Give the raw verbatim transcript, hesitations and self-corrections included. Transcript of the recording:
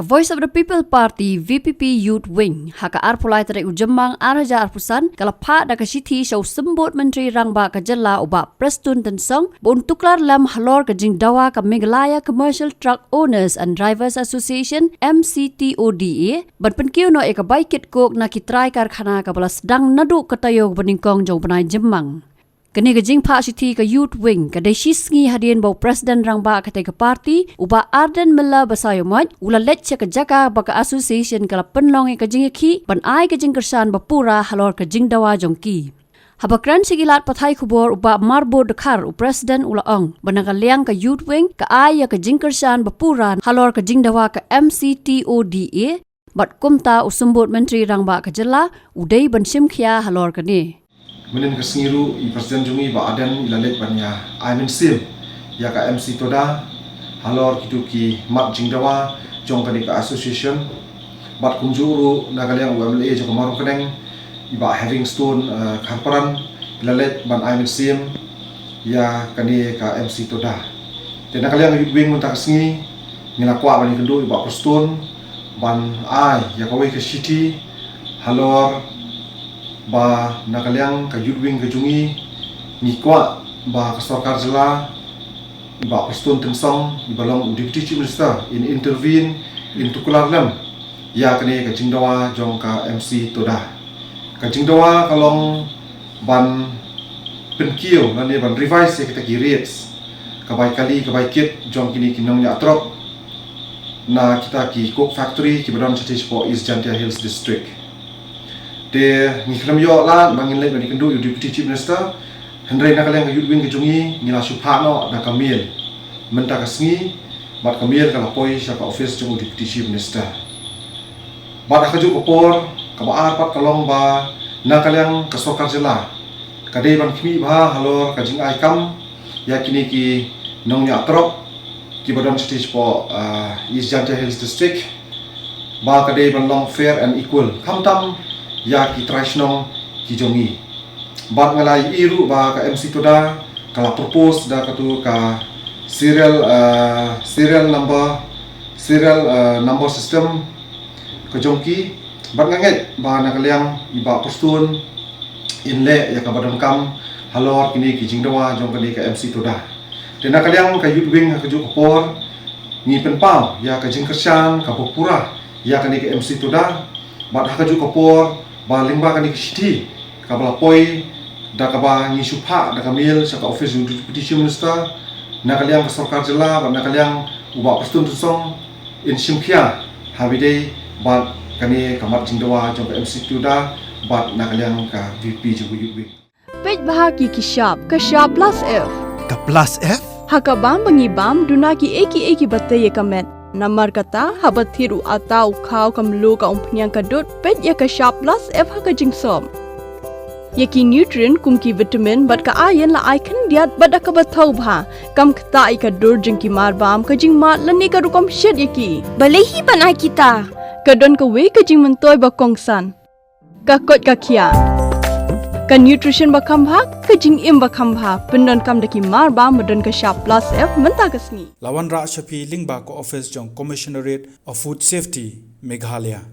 Ka Voice of the People Party, V P P Youth Wing, ha ka arphew lai tarik u Jymmang ar hajar arphew san, ka la phah da ka shithi sha u Symbud Myntri Rangbah ka jylla u Bah Prestone Tynsong, ba un tuklar lem halor ka jingdawa ka Meghalaya Commercial Truck Owners and Drivers Association, M C T O D A, ban pynkiew noh ïa ka bai kit coke na ki trai karkhana kaba la sdang naduh ka taïew ba nyngkong jong u bnai Jymmang. Kane ka jingphah shithi ka Youth Wing ka dei shi sngi hadien ba u President Rangbah katei ka party, u Bah Ardent Miller Basaiawmoit, u la leit sha ka jaka ba ka association ka la pynlong ïa ka jingïakhih, ban ai ka jingkyrshan ba pura halor ka jingdawa jong ki. Haba kren sha ki lad pathai khubor, u Bah Marbud Dkhar, u President, u la ong ba na ka liang ka Youth Wing ka ai ïa ka jingkyrshan ba pura halor ka jingdawa ka M C T O D A, bad kumta u Symbud Myntri Rangbah ka jylla u dei ban shim khia halor kane. Mynhynnin ka sngi ruh i President jong ngi Bah Ardent i la leit ban ïa ai mynsiem ïa ka M C Toda halor kito ki mat jingdawa jong kane ka association. Bad kumjuh ruh na ka liang u M L A jong ka Mawryngkneng, i Bah Heavingstone, eh, Kharpran, i la leit ban ai mynsiem ïa kane ka M C Toda. Te na ka liang Youth Wing mynta ka sngi, ngi la kwah ban ïakynduh i Bah Prestone ban ai ïa kawei ka shithi halor ba na ka liang ka Youth Wing ka jong ngi, ngi kwah ba ka sorkar jylla, i Bah Prestone Tynsong, i ba long u Deputy Chief Minister, in intervene, in tuklar lem ïa kane ka jingdawa jong ka M C Toda. Ka jingdawa ka long ban pynkiew lane ban revise ïa kita ki rates, ka bai kali, ka bai kit jong kine ki nongñiah trok na kita ki coke factory kiba don shatei shapoh East Jaintia Hills District. Te ngi khlem ïoh lad ba ngin leit ban ïakynduh ïa u Deputy Chief Minister, hynrei na ka liang ka Youth Wing ka jong ngi, ngi la shu phah noh da ka mail mynta ka sngi, bad ka mail ka la poi sha ka office jong u Deputy Chief Minister. Bad ha kajuh ka por, kaba ar pat ka long ba na ka liang ka sorkar jylla ka dei ban khmih bha halor ka jingai kam ïa kine ki nongñiah trok kiba don shatei shapoh, ah, East Jaintia Hills District, ba ka dei ban long fair and equal, khamtam ïa ki trai shnong ki jong ngi. Bad nga la ïohi ruh ba ka M C Toda ka la propose da katu ka serial, ah, serial number, serial, ah, number system ka jong ki. Bad nga ngeit ba na ka liang i Bah Prestone in leh ïa kaba donkam halor kine ki jingdawa jong kane ka M C Toda. Te na ka liang ka Youth Wing ha kajuh ka por ngi pynpaw ïa ka jingkyrshan kaba pura ïa kane ka M C Toda. Bad ha kajuh ka por ba lyngba kane ka shithi kaba la poi da kaba ngi shu phah da ka mail sha ka office jong u Deputy Chief Minister, na ka liang ka sorkar jylla bad na ka liang u Bah Prestone Tynsong in shim khia ha ba ïadei bad kane ka mat jingdawa jong ka M C Toda bad na ka liang ka V P jong ka Youth Wing. Peit bha ki ki shap, ka shap plus F. Ka plus F? Ha ka bam ba ngi bam, duna ki ei ki ei kiba tei ïa ka met. Namar kata, haba thied u atta u khaw ka mluh ka umphniang ka dud, peit ïa ka shap plus F ha ka jingsop. Ïa ki nutrient kum ki vitamin bad ka iron la ai khyndiat bad da kaba thaw bha. Kam ktah ïa ka dur jong ki mar bam, ka jingmad lane ka rukom shet ïa ki. Balei hi ban ai kita? Ka don kawei ka jingmyntoi ba kongsan. Ka koit ka khiah. Ka nutrition ba kham bha, ka jingim ba kham bha, pyndonkam da ki mar bam ba don ka shap plus F mynta ka sngi. La wanrah sha phi lyngba ka office jong Commissionerate of Food Safety, Meghalaya.